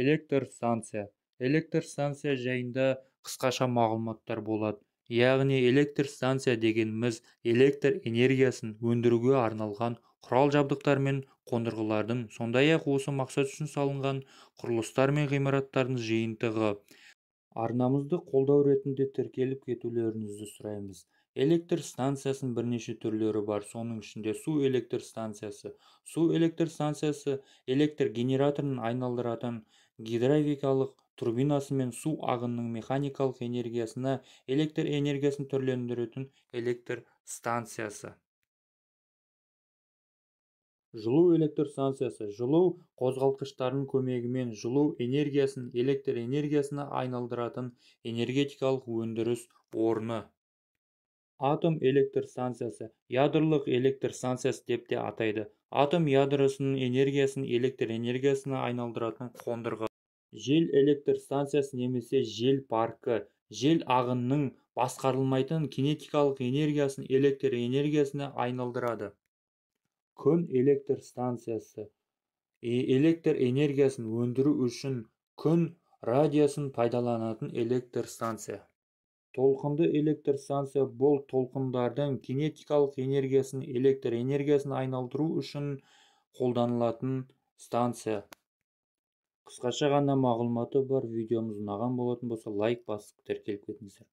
Электр станция. Электр станция жайында қысқаша мағлұматтар болады. Яғни электр станция дегеніміз электр энергиясын өндіруге арналған құрал-жабдықтар мен қондырғылардың, сондай-ақ осы мақсат үшін салынған құрылыстар мен ғимараттардың жиынтығы. Арнамызды қолдау ретінде тіркеліп кетулеріңізді сұраймыз. Электр станциясының бірнеше түрлері бар, соның ішінде су электр станциясы. Су электр станциясы электр генераторын айналдыратын гидравликалық турбинасымен су ағынының механикалық энергиясына электр энергиясын түрлендіретін электр станциясы. Жылу электр станциясы жылу қозғалтқыштарының көмегімен жылу энергиясын электр энергиясына айналдыратын энергетикалық өндіріс орны. Атом электр станциясы ядролық электр станциясы деп те атайды. Атом ядросының энергиясын электр энергиясына айналдыратын қондырғы. Жел электр станциясы немесе жел паркі жел ағынының басқарылмайтын кинетикалық энергиясын электр энергиясына айналдырады. Күн электр станциясы электр энергиясын өндіру үшін күн радиациясын пайдаланатын электр станция. Толқынды электр станция бұл толқындардың кинетикалық энергиясын электр энергиясына айналдыру үшін қолданылатын станция. Қысқаша ғана мағлұматы бар. Видеомыз ұнаған болатын болса, лайк басып, тіркеліп кетіңіздер.